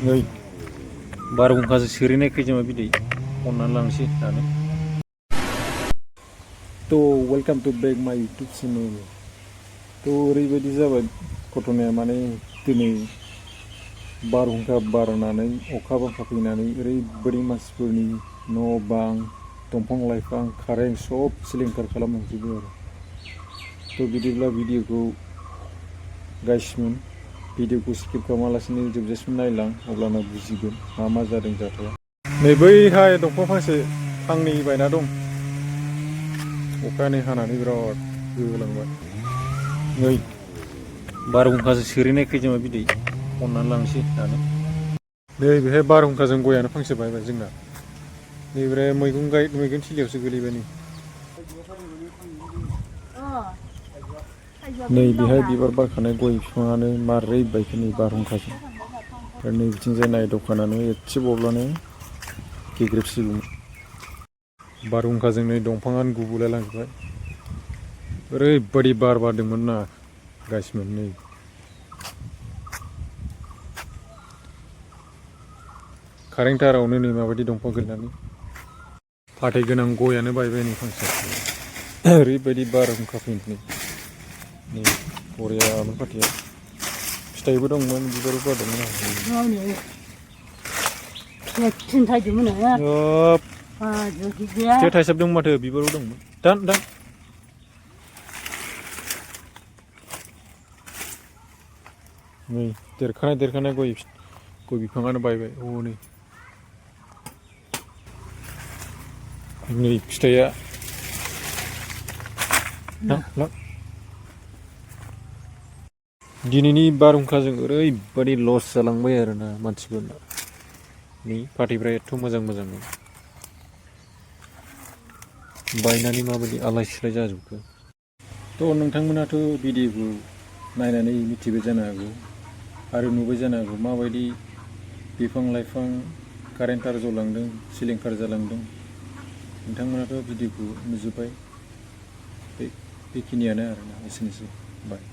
नै बारहुंखाजों सिरिनाय खैजोमा बिदै खननानै लांसै दानो। तो वेलकाम टू बैक माय यूट्यूब चैनल। तो ओरैबायदि जाबाय घटनाया, माने दिनै बारहुंखा बारनानै अखा बांखा फैनानै ओरैबायदि मानसिफोरनि न' बां दंफां लाइफां कारेन्ट सब सिलिंखार खालामलांजोबो आरो। तो बिदिब्ला भिडिअखौ गाइसमोन भिडिअखौ स्किप खालामालासिनो जोबजासिम नायलां, अब्लाना बुजिगोन मा जादों जाथाया। नै बैहाय दंफां फांसे फांनै बायना दं, अखायानो हानानै बिराद गोहोलांबाय। नै बारहुंखाजों सिरिनाय खैजोमा बिदै खननानै लांसै दानो। नै बेहाय बारहुंखाजों गयानो फांसे बायबाय जोंना। नैबे मैगं थिलियावसो गोलैबाय नै। नै बेहाय बिबार बारखानाय गय बिफाङानो मारै बायखो नै बारहुंखाजों। आरो नै बिथिंजाय नाय दखानानो एसेबावब्लानो गेग्रेबसिगौमोन। बारहुंखाजों नै दंफाङानो गुबुलाय लांजोबबाय। ओरैबायदि बार बारदोंमोन ना गाइसमोन। नै कारेन्ट तारावनो नै माबायदि दंफां गोलैनानै फाथै गोनां गयानो बायबाय नै फांसे। ओरैबायदि बारहुंखा फैनानै नै बरियामोन फाथैया, फिथाइबो दंमोन, बिबारबो बारदोंमोन आरो। फिथाइया थाइसाबदों माथो, बिबारबो दंमोन। दान नै देरखानाय गय बिफाङानो बायबाय हनै। नै फिथाइया दिनैनि बारहुंखाजों ओरैबायदि लस जालांबाय आरोना मानसिफोरना। नै फाथैफ्रा एथ' मोजांमोन बायनानै माबायदि आलाय सिलाय जाजोबखो। थ' नोंथांमोनाथ' भिडिअखौ नायनानै मिथिबाय जानो हागौ आरो नुबाय जानो हागौ माबायदि बिफां लाइफां कारेन्ट तार जलांदों, सिलिंखार जालांदों। नोंथांमोनाथ' भिडिअखौ नुजोब्बाय। बेखिनियानो आरोना, एसेनोसै बाय।